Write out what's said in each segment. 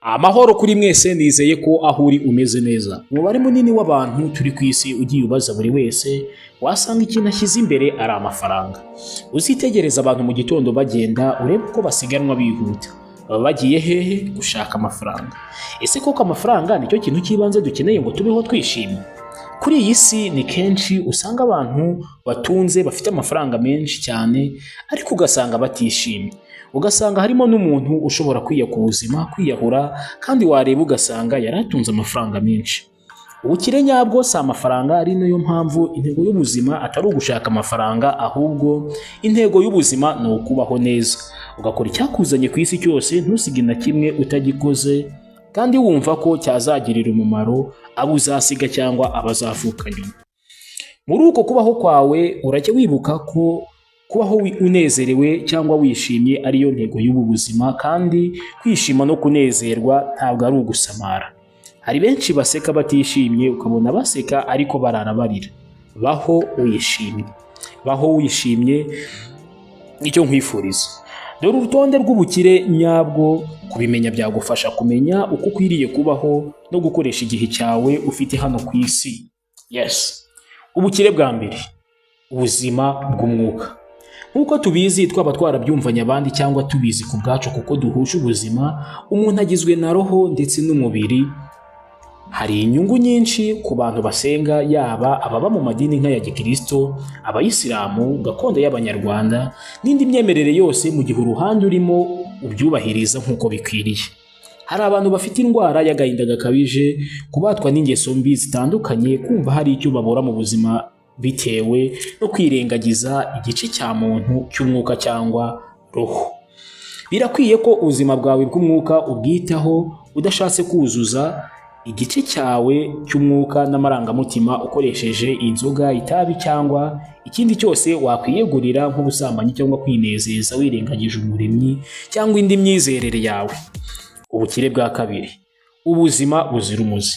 Amahoro kuri mwese, nizeye ko aho uri umeze neza. Umubare munini w'abantu turi ku isi, ugiye ubaza buri wese, wasanga ikintu ashyize imbere ari amafaranga. Uzitegereza abantu mu gitondo bagenda, urebe uko basiganwa bihuta. Baba bagiye hehe? Gushaka amafaranga. Ese koko amafaranga nicyo kintu cy'ibanze dukeneye ngo tubeho twishimye? Kuri iyi si ni kenshi usanga abantu batunze, bafite amafaranga menshi cyane, ariko ugasanga batishimye. Ugasanga harimo n'umuntu ushobora kwiyaka ubuzima, kwiyahura, kandi wareba ugasanga yari atunze amafaranga menshi. Ubukire nyabwo si amafaranga, ari nayo mpamvu intego y'ubuzima atari ugushaka amafaranga, ahubwo intego y'ubuzima ni ukubaho neza, ugakora icyakuzanye ku isi cyose, ntusige na kimwe utagikoze kandi wumva ko cyazagirira umumaro abo uzasiga cyangwa abazavuka nyuma. Muri uko kubaho kwawe, urajya wibuka ko kubaho unezerewe cyangwa wishimye ariyo ntego y'ubu buzima, kandi kwishima no kunezerwa ntabwo ari ugusamara. Hari benshi baseka batishimye, ukabona baseka ariko barara barira. Baho wishimye, baho wishimye, nicyo nkwifuriza. Dore urutonde rw'ubukire nyabwo. Kubimenya byagufasha kumenya uko ukwiriye kubaho no gukoresha igihe cyawe ufite hano ku isi. Yes, ubukire bwa mbere, ubuzima bw'umwuka. Nk'uko tubizi, twaba twarabyumvanye abandi cyangwa tubizi ku bwacu kuko duhuje ubuzima, umuntu agizwe na roho ndetse n'umubiri. Hari inyungu nyinshi ku bantu basenga, yaba ababa mu madini nk'aya gikristo, abayisilamu, gakondo y'Abanyarwanda n'indi myemerere yose, mu gihe uruhande urimo ubyubahiriza nk'uko bikwiriye. Hari abantu bafite indwara y'agahinda gakabije, kubatwa n'ingeso mbi zitandukanye, kumva hari icyo babura mu buzima bitewe no kwirengagiza igice cya muntu cy'umwuka cyangwa roho. Birakwiye ko ubuzima bwawe bw'umwuka ubwitaho. Udashatse kuzuza igice cyawe cy'umwuka n'amarangamutima ukoresheje inzoga, itabi cyangwa ikindi cyose wakwiyegurira nk'ubusambanyi cyangwa kwinezeza wirengagije Umuremyi cyangwa indi myizerere yawe. Ubukire bwa kabiri, ubuzima buzira umuze.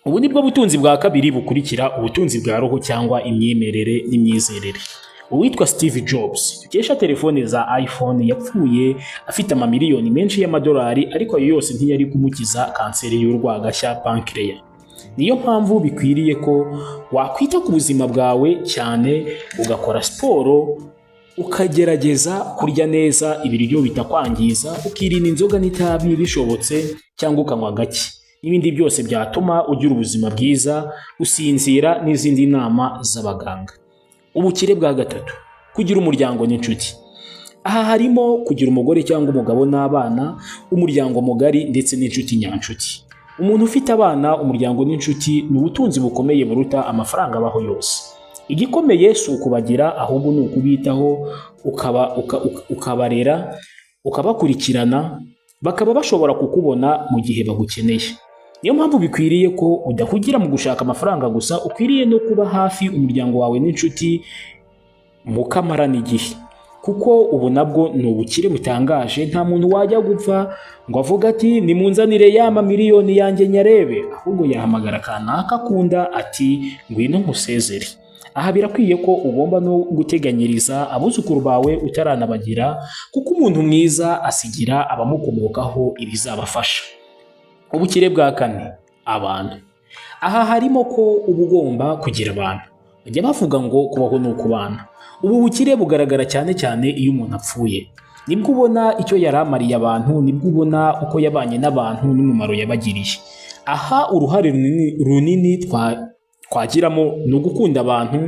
Ubu ni bwo butunzi bwa kabiri bukurikira ubutunzi bwa roho cyangwa imyemerere n'imyizerere. Uwitwa Steve Jobs dukesha telefone za iPhone yapfuye afite amamiliyoni menshi y'amadolari, ariko ayo yose ntiyari kumukiza kanseri y'urwagashya, pancreas. Niyo mpamvu bikwiriye ko wakwita ku buzima bwawe cyane, ugakora siporo, ukagerageza kurya neza ibiryo bitakwangiza, ukirinda inzoga n'itabi bishobotse cyangwa ukanywa gake, n'ibindi byose byatuma ugira ubuzima bwiza, gusinzira n'izindi nama z'abaganga. Ubukire bwa gatatu, kugira umuryango n'inshuti. Aha harimo kugira umugore cyangwa umugabo n'abana, umuryango mugari ndetse n'inshuti nyanshuti. Umuntu ufite abana, umuryango n'inshuti ni ubutunzi bukomeye buruta amafaranga abaho yose. Igikomeye si ukubagira, ahubwo ni ukubitaho, ukabarera, ukabakurikirana, bakaba bashobora kukubona mu gihe bagukeneye. Niyo mpamvu bikwiriye ko udahugira mu gushaka amafaranga gusa, ukwiriye no kuba hafi umuryango wawe n'inshuti mukamarana igihe, kuko ubu nabwo ni ubukire butangaje. Nta muntu wajya gupfa ngo avuge ati: "Nimunzanire ya mamiliyoni yanjye nyarebe", ahubwo yahamagara kanaka akunda ati: "Ngwino nkusezere." Aha birakwiye ko ugomba no guteganyiriza abuzukuru bawe utaranabagira, kuko umuntu mwiza asigira abamukomokaho ibizabafasha. Ubukire bwa kane, abantu. Aha harimo ko uba ugomba kugira abantu. Bajya bavuga ngo kubaho ni ukubana. Ubu bukire bugaragara cyane cyane iyo umuntu apfuye. Nibwo ubona icyo yari amariye abantu, nibwo ubona uko yabanye n'abantu n'umumaro yabagiriye. Aha uruhare runini twagiramo ni ugukunda abantu,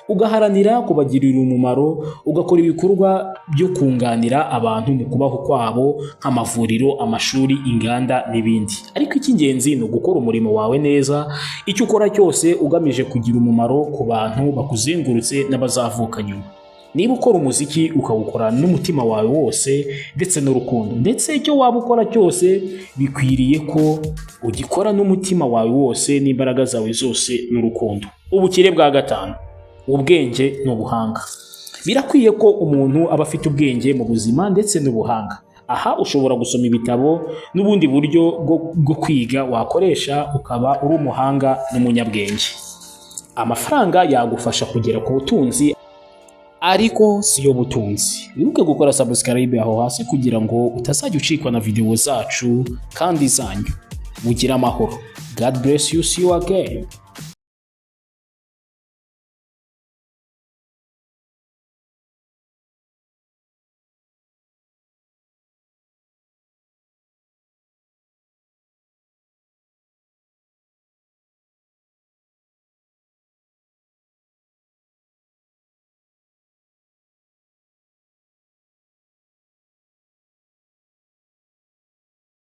ugaharanira kubagirira umumaro, ugakora ibikorwa byo kunganira abantu mu kubaho kwabo, nk'amavuriro, amashuri, inganda n'ibindi. Ariko icy'ingenzi ni ugukora umurimo wawe neza, icyo ukora cyose ugamije kugira umumaro ku bantu bakuzengurutse n'abazavuka nyuma. Niba ukora umuziki, ukawukora n'umutima wawe wose ndetse n'urukundo, ndetse icyo waba ukora cyose bikwiriye ko ugikora n'umutima wawe wose n'imbaraga zawe zose n'urukundo. Ubukire bwa gatanu, ubwenge n'ubuhanga. Birakwiye ko umuntu aba afite ubwenge mu buzima ndetse n'ubuhanga. Aha ushobora gusoma ibitabo n'ubundi buryo bwo kwiga wakoresha ukaba uri umuhanga n'umunyabwenge. Amafaranga yagufasha kugera ku butunzi, Ariko si yo butunzi. Wibuke gukora subscribe aho hasi kugira ngo utazajya ucikwa na video zacu kandi zanyu. Mugire amahoro. God bless you. See you again.